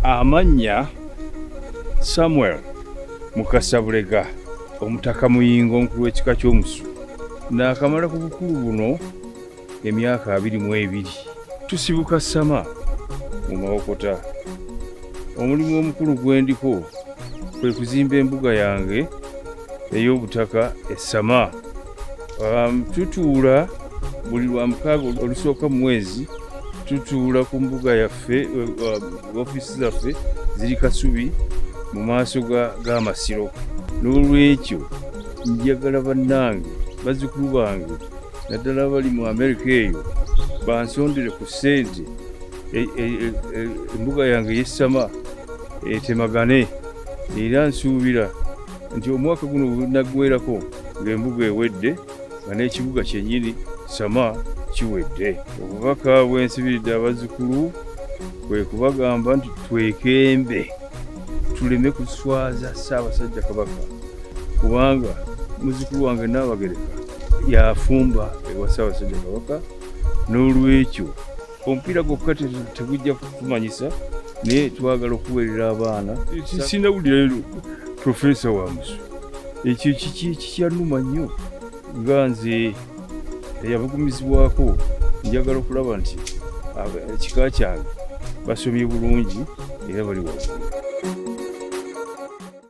Amannya Samuel Mukasa Bulega, Omutaka Muyingo, omukulu w'ekika ky'Omusu. Naakamala ku bukulu buno emyaka 22. Tusibuka Ssama mu Mawokota. Omulimu omukulu gwe ndiko kwe kuzimba embuga yange ey'obutaka e Ssama. Tutuula buli Lwamukaaga olusooka mu mwezi, tutuula ku mbuga yaffe, ofiisi zaffe ziri Kasubi mu maaso g'Amasiro. N'olwekyo njagala bannange, bazzukulu bange, naddala abali mu Amerika eyo, bansondere ku ssente, embuga yange ey'Essama etemagane. Era nsuubira nti omwaka guno gunaggwerako ng'embuga ewedde, nga n'ekibuga kyennyini Sama kiwedde. Obubaka bwensibiridde abazzukulu kwe kubagamba nti twekembe, tuleme kuswaza Ssaabasajja Kabaka, kubanga muzzukulu wange Nnaabagereka yafumba ewa Ssaabasajja Kabaka. N'olwekyo omupiira gwokka tegujja kutumanyisa, naye twagala okuweerera abaana. Sinawulirayo Profesa wa Musu, ekyo kikyanuma nnyo. Nga nze eyabugumizibwako, njagala okulaba nti ekika kyange basomye bulungi era bali waggulu.